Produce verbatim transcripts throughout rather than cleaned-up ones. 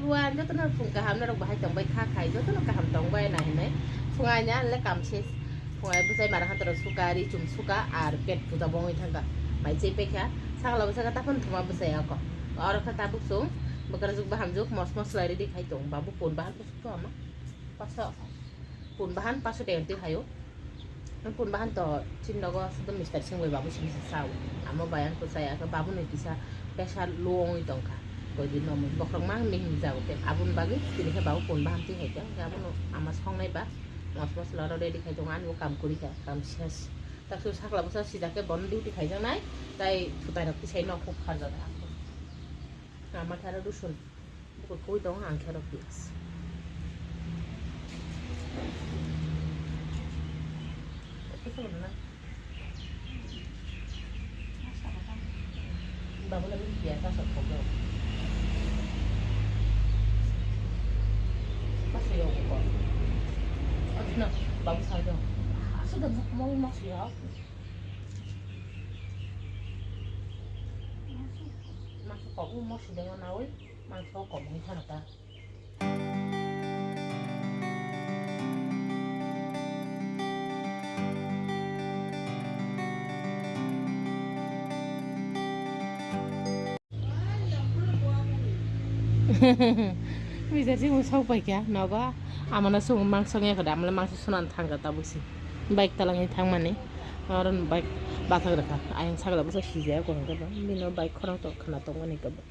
Wa, jotono phung kaham norok bahai tongbai kha khai, jotono kaham tongbai na hinwi. Phung aina le kam se. Phung ai bwsai mara khan toro suka, ri chum suka, ar pet puja bongwi thangka. Mai chei pekha, sakla bwsaka taphun thuma bwsai ako. Oro kha tabuk chwng, bwkrajwk bahamjwk, mos mos lai ready khai tong. Babu pun bahan pusuk to ama. Paso. Pun bahan paso de enti hayo. Ang pun bahan to chin nogo sudo mister sing bai babu sing sa sao. Amo bai ang to saya ke babu ni kisa pesa luong i tongka. Koi din no mun bokrok mang mihim jago ke. Abun bagi tini ke babu pun bahan ti hai ke. Abun ama song nai ba. Mos mos loro ready khai tong ani bo kam kuri ka. Kam ses. Tak su sakla bwsa sida ke bon duty khai jang nai. Tai thutai rok kisai no khub khar jada. Ama thara dusun. Bukur koi tongo ang khe rw piyas. Babu lagi piyas asok kok. Masih yo kok. Aduh na, babu saya. Sudah mau mau masih ya. Masuk kok mau sudah yang nawi, masuk kok mau sana ta. Bijar si mung sok pai kya, nogo amano sung mang song ya kada, amala mang si sunan thang kata busi. Bike talang ni thang mani, oron bike bathak rakha, ayang sagala busa sijaya kong kaba, bino bike khorang tok khana tong mani kaba.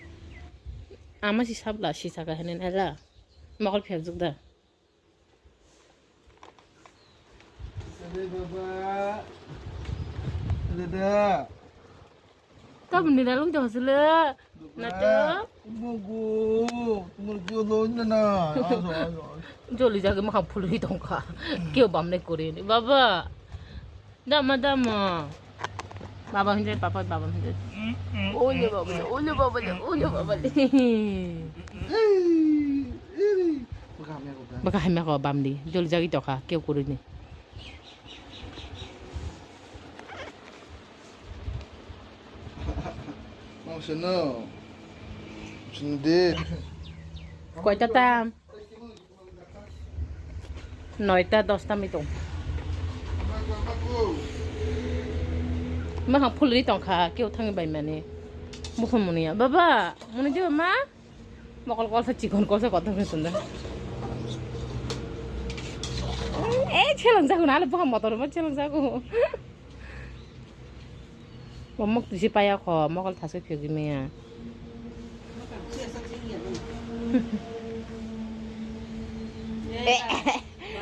Ama si sabla si saka hene nela. Mokol phiyok juk da. Dede baba. Dede. Tabuk ni dalung jong sile. Nato. Mogo. Mogo lo nana. Aso, aso, aso. Joli jagi makhang phulwi tongkha. Kyo bamne kore ni. Baba. Dama, dama. Baba hinjai, papa, baba hinjai. Ole baba le, ole baba le, ole baba le. Baka hamya ko bamdi. Jol jagi toka, keu kuruni. Mau seno. Seno de. Koita tam? Noita dosta mi tong. Mahang phulri tongkha, keu thangwi bai mani. Buphang muni ya. Baba, muni di ma? Mokol kolsa chikon kolsa kotor khe tunda. Eh, chelong jago na, ale buphang motor ma chelong jago. Mamok tisi paya kho, mokol thaswi phiyogwi maya.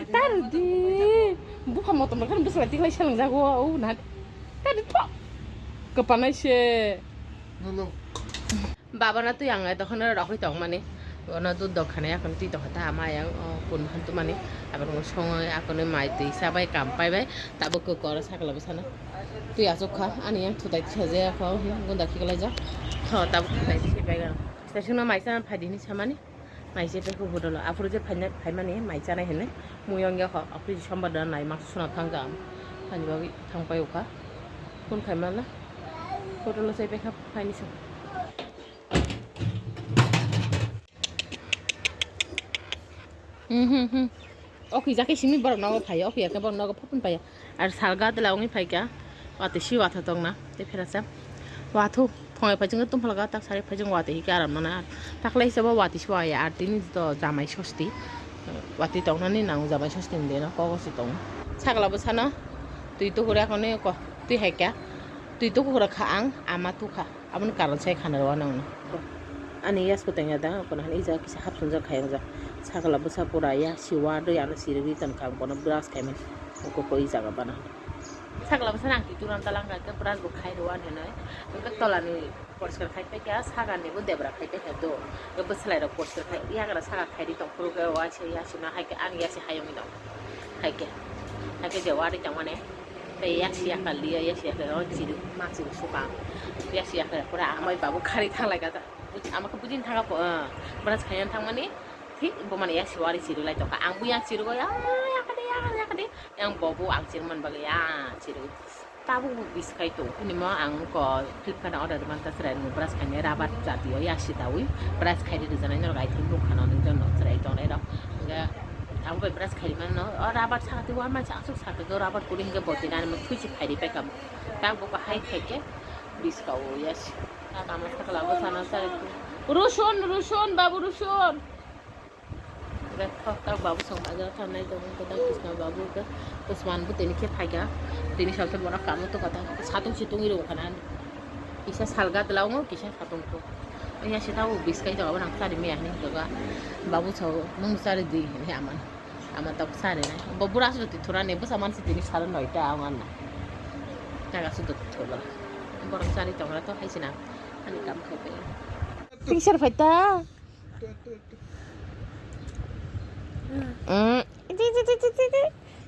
Tardi, bupha motom kan bwsla tiklai seleng jago, o na. Tardi tho. Kapanai se. Baba na twi ang tokhono rokwi tongmani. Ono dud dok khana yakon twi tokha ta ama yang, o, kun han tumani. Aboni songwi akoni mai twi sabai kam paibai. Tabuk kok oro sakla bwsano. Twi achuk kha, ani yang thutai tisa je kho, gunda khiklaijak. Tho, tabuk thutai tisa bai gana. Station no maisa phai di hinwi samani. Maisa pe kho hotel o. Aphuru je phaina, phaimani mai chanai hinwi. Mui ongya kho, aphuru je sombar da nai mak suna thang jam. Hani bagwi thang pai ukha. Kun khaimala. Hotel o sai pe kha phaini sa. Hmm, hmm, hmm. Oki jake simi borok nogo phai, oki jake borok nogo phopon phai. Ar salga de lawngwi phai kha. Wati si watha tongna, te phera sa. Wathu, phongai phai jeng tum phalga, tak sari phai jeng wati hi karam mana. Taklai sabo wati si waya, ar tini to jamai sosti. Wati tongnani nang jamai sosti de no, kogo si tong. Sagla bo sana, twi to hura kone ko, twi hai kha. Twi to hura kha ang, ama tu kha. Aboni karon sai khana rw nang no. Ani yas ko tengya da, kono hani ija kisa hap sunjak khai ongjak. Sagla bwsa pura ya, siwa doi ano sirigwi tong kha, kono brush khai mani. Ko ko i jaga bana. Sagla bwsa nang ki turan talang ka, brush bo khai rw ani noi. Ko tola ni poriskar khai pe kya, saga ni bo debra khai pe kya do. Ko bwslai rok poriskar khai, ya gara saga khai ri tong phuru ke wa se ya se na hai ke ani ya se hayong no. Hai ke. Hai ke je wa ri tong mane. Tei yasi yakal liya, yasi yakal o chiru, ma chiru suka. Yasi yakal pura amai babu khari thanglai kata. Ama khe bujin thanga po, eh, bwrach khaiyan thangmani, thik bo mani yasi wari chiru lai tongkha. Ang buyang chiru go, ya, yakade, ya, yakade. Yang bobu ang chiru man bagwi, ya, chiru. Tabuk bo biskai tong, hwnwi mo ang ko Flipkart order man ta chwrai rwng brush khainai rubber jati o yasi dawi brush khai ri rwjanai norok I think nukha no nung jon no chwrai tongnai rok. Hwnkhe abo bai brush khai ri mano, o rubber sakha twi uan mansa aswk sakha twi rubber kuri hwnkhe bo tini ani mo thui se khai ri paikha. Tabuk bo hai khai khe biska o yasi. Kama sakla bo sana chari. Rusun, Rusun, babu Rusun. Thok tak babu song bajar thangnai tongo, kotak Krishna babu ke Usman bo tini khe phaikha. Tini salsa bono kamo to kata satung situng iro kana. Kisa salga tlaungo, kisa satung to. Oya sita o biskai to abang chari me ahni to ga. Babu sao nung chari di he aman. Ama tok sari nai. Bo bura su ti thura ne, bo saman si tini sara noita awan na. Naga su dot thura. Borok sari tongra to hai sina. Ani kam khai pe. Picture phai ta. Mm. Ti, ti, ti, ti, ti, ti.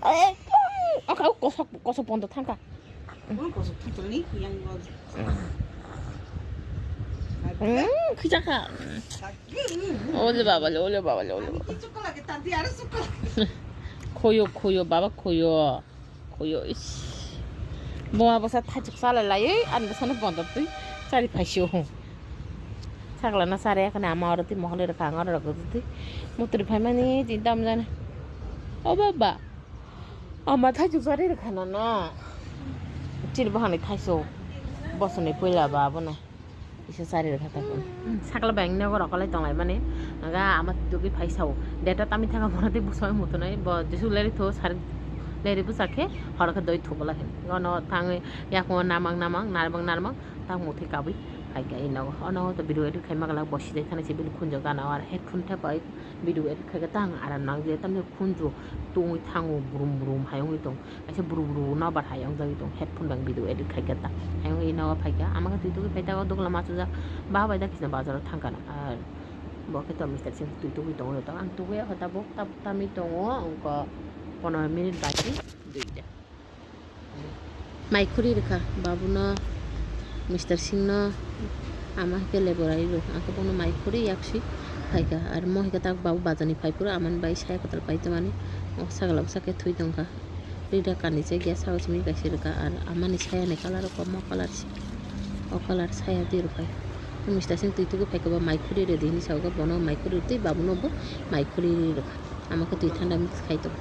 Eh, eh, eh. Oka, kosok, kosok pondo thangka. Ui, kosok thangka ni, yang gol. Mm, khichakha. Ole baba le, ole baba le, ole baba. Khoyo, khoyo, baba khoyo. Khoyo, ish. Buma bwsa thaichuk chalai laiwi, ani bwsano bondor twi chari phaisio. Saglana chari yakhani ama oro twi mohonwi rwkha, ang oro rwkha twi. Mutri phaimani tini tamo jani. O baba. Ama thaichuk chari rwkha nono. Chiri bohani thaichuk. Bosoni puila ba abono. Isa chari rwkha ta phone. Sakla bang nogo rok kolai tonglai mani. Aga ama twi tugwi phai sao. Data tami thanga bono tei bwsai mutunai. Bo jisu leri tho sari leri bwsa khe horo khe doi thubola khe. Ono thangwi yakung namang namang narmang narmang tang muthi kabwi phaikha ino. Ono to video edit khaima glak bo sijai thani se bini khunjo gana o ar headphone thepai video edit khaikha tang aram nang je tamni khunjo tungwi thango brum brum hai wngwi tong. Kaisa bru bru nobar hai wngjagwi tong, headphone bai video edit khaikha ta. Ayang ino phaikha, ama khe twi tugwi phaita o dogla machujak, ba bai da kisa bazaro thangkha na. Ar bo khe to Mister Singh twi tugwi tongo to, ang tugwi kha tabuk, tabuk tamwi tongo, wngkha pono minute bai duita. Mai khuri rwkha babuno, Mister Singh no, ama khe leborai rw, ang khe bono mai khuri yaksi phaikha. Ar mo hai khe tak babu bazani phai phuru amani bai saya kwtal pai tongmani, o sagla bwsa khe thwi tongkha. Rida kanwi chekya sabo simi kaisa rwkha ar amani sayani colour o komo colour se. O colour saya twi rwkha. Mister Singh twi tugwi phaikha bo mai khuri rwdi hinwi sa khe bono mai khuri rwdi babuno bo mai khuri rwkha. Ama khe twi thanda mix khai tongo.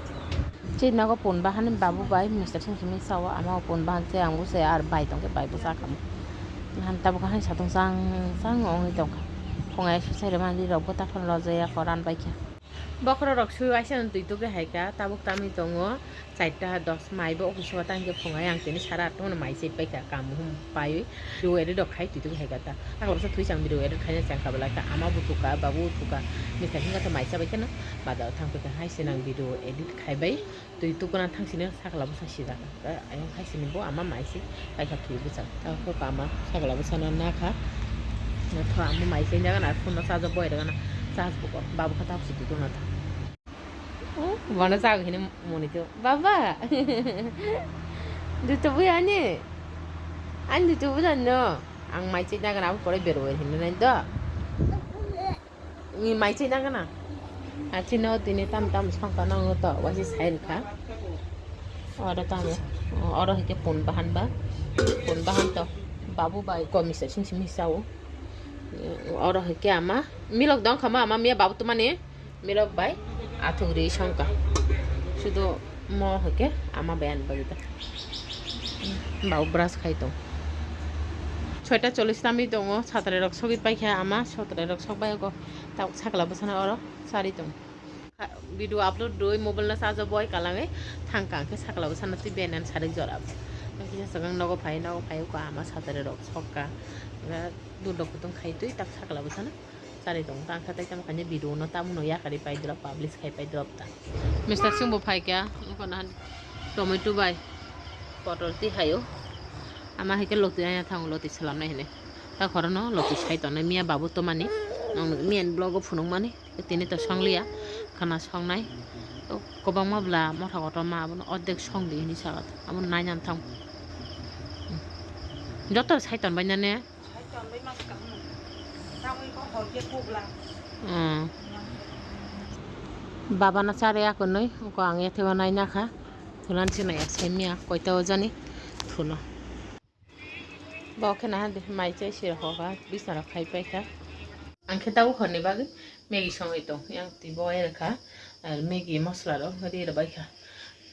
Chini nogo pun bahan babu bai Mister Singh simi sao ama o pun bahan se ang bo se ar bai tongkhe bai bo sakha. Han tabuk hai satung chang chang ongwi tongkha. Phungai se sai rwmani rok bo takhon rojak ya koran bai kha. Bokhorok rok sui waisa no twi tugwi hai kha, tabuk tamwi tongo chaita dos mai bo office o tang khe phungai ang tini sara atta no mai se pai kha, kam hum paiwi video edit rok khai twi tugwi hai kha ta. Ang bwsa thwi chang video edit khaina chang kha belai kha, ama bo thukha, babu thukha, mister hinga to mai chabai kheno bazar o thang pai kha hai se nang video edit khai bai. Twi tukuna thang sini sakla bwsa sijak. Ayang hai sini bo ama mai se paikha thwi bwsa. Tamo khe ama sakla bwsa no na kha. Na tho ama mai se jaga na phone no charge boi daga na charge bo babu kha tamo se tukuna tha. Bono chago hini moni to. Baba. Duto bui ani. Ani duto bui no. Ang mai se jaga na pore beroi hini nai do. Ni mai chai na gana. Achino tini tam tam songkha nango to waisi sai rwkha. Oro tamo. Oro hike pun bahan ba. Pun bahan to. Babu bai komi se sing simi sao. Oro hike ama. Milok dong khama ama miya babu tumani. Milok bai. Athugri songkha. Sudo mo hike ama bai an bagita. Babu brush khai tong. Soita chollis tamwi tongo, satrai rok sogwi paikha ama, satrai rok sok bai go. Tabuk sakla bwsano oro chari tong. Video upload rwi mobile no charge o boi kalangwi thangkha, hwnkhe sakla bwsano twi benan sarik jora. Hwnkhe swkang nogo phai, nogo phai kha ama satrai rok sokha. Dudok kutung khai twi tak sakla bwsano. Chari tong tang kha tai tamo khaini video no tamo no yakarwi pai drop publish khai pai drop ta. Mister Singh bo phai kha wngkha na tomato bai potol twi hayo. Ama hai khe lotwi aya thango lotwi salam nai hinwi. Ta khoro no lotwi sai tongnai miya babu tomani. Ang miya ni vlog o phunuk mani tini to song liya khana song nai. To kwbangma bwla motha kotorma abono ordek song di hinwi sa abo nai nang thang. Joto sai ton bai nane. Baba na chare ako noi ko ang ya thewa nai nakha. Thulan se nai ya semia koita o jani. Thuno. Bo khe naha de, mai chai se rokha, bisna rok khai pai kha. Ang khe tabuk horni bagwi Maggie songwi tong, yang twi bo ai rwkha, ar Maggie masla rok ri rwbai kha.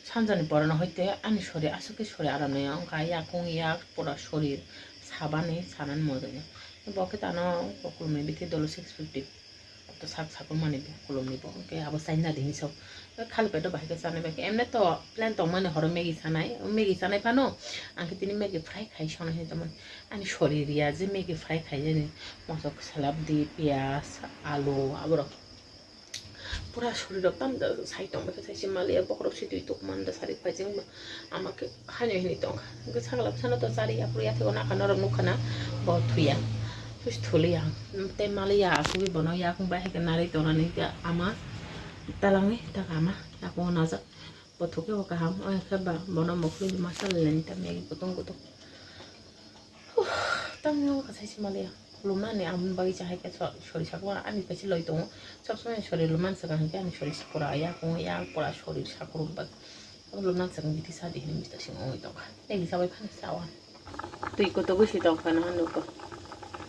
Sanjani pora no hoite ani sori aswk khe sori aram nai wngkha, yakung yak pura sori sabani sanani mojai. Bo khe tano bo kulumni bithi dolo six fifty. To sak sakur mani bo kulumni bo, hwnkhe abo chaina di hinwi sok. Khali pedo bahai khe chanai bai khe. Emne to plan tongmani horo Maggie chanai, Maggie chanai phano. Ang khe tini Maggie fry khai sonai hinwi tongmani. Ani sori riya je Maggie fry khai jani. Mosok salab di, piyaj, alu, aborok. Pura sori rok tam da sai tong bai khe sai se maliya bokhorok si twi tuk man da sari phai jeng. Ama khe haino hinwi tongkha. Hwnkhe sakla bwsano to chari aphuru yathego nakha norok nukha na bo thuya. Thuis thuliya. Tei maliya asugwi bono yakung bai hai khe narwi tonani khe ama talangwi taka ama yakung najak. Bo thukhe bo kaham, o khe ba bono mukhulwi masa leleni ta Maggie kutung kutung. Huh, tamni wngkha sai se maliya. Khulumnani aboni bagwi cha hai khe so-, sori sakma ani kaisa loi tongo. Sob somoi sori lwmani swkang hinkhe ani sori pura yakung yak pura sori sakuruk bai. Lwmnani swkang bithi sa di hinwi mister sing wngwi tongkha. Tei hisabai phano sawa. Twi kotogwi si tongkha no nugo.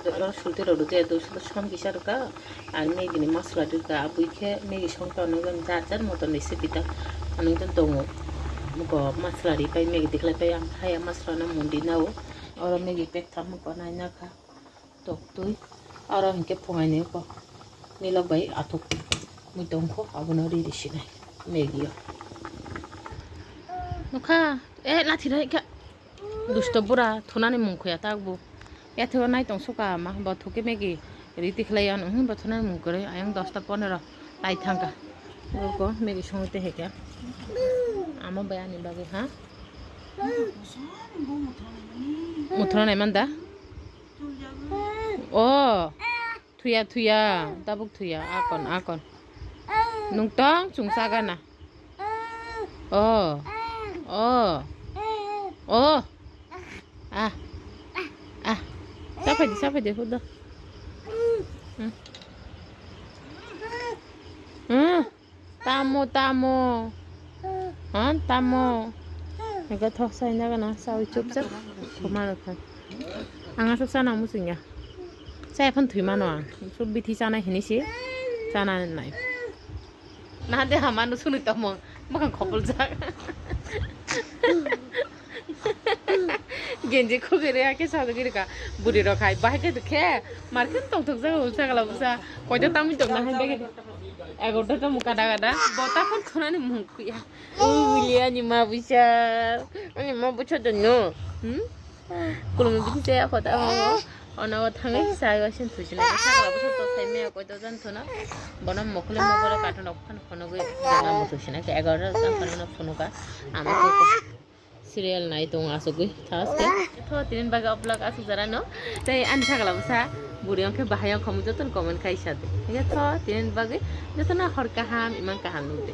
Oro sulti rok rwjaya, twi solo som kisa rwkha. Ar Maggie ni masla rwkha, abui khe Maggie song tongno jat jat motom ni sipita. Ano tongo. Mugo masla ri pai Maggie tikhlai pai ang haya masla no mundi nao. Oro Maggie pack tamo ko nai nakha. Tok twi. Oro hinkhe phungai ni ko. Nilok bai athuk mui tongkho abono ri ri sinai. Maggie o. Nukha. Eh, lathi rai kha. Dusto bura thunani mung khuya tak bu. Yathego nai tong suka ma bo thuke Maggie. Ri tikhlai ano. Hmm, bo thunani mung kwrwi. Ayang dosta ponero. Lai thangkha. Bo ko Maggie songwi te hekya. Amo bai ani bagwi ha. Muthra nai man da? Oh. Thuya, thuya. Tabuk thuya. Akon, akon. Nung tong chungsa gana. Oh. Oh. Oh. Ah. Ah. Sapai di, sapai di, hudo. Hmm. Hmm. Tamo, tamo. Ha, tamo. Ega thok sai na gana, sawi chupchap. Khoma rokha. Ang aswk sana muchungya. Sai phon thwi mano ang. Sub bithi sana hinisi. Sana nai. Na de hamano sunu tamo. Makan khopol jak. Genji khogwi rwya khe sajagwi rwkha. Bwrwi rok hai bahai khe khe mar khe tongthok jak, ulsa kala busa. Koito tamwi tongna hai bege. Egarota tamo kada kada. Bota phon thunani mung khuya. Ui, ani ma busa. Ani ma busa dono. Hmm? Kulum bithi se ako ta ho. Ono thangwi sai wa sin thusi na. Sakla busa to sai me koito jan thuna. Bono mokhle mokhle katon ok phan phonogwi jana mo thusi na. Egarota jan phano phonoka. Ama ko. Serial nai tong asugwi thaske. Tho tinin bagwi o vlog asuk jara no. Tei ani sakla bwsa buri ongkhe bahai ongkha mui jotono comment khai sa de. Hingkhe tho tinin bagwi jotono hor kaham imang kaham nung de.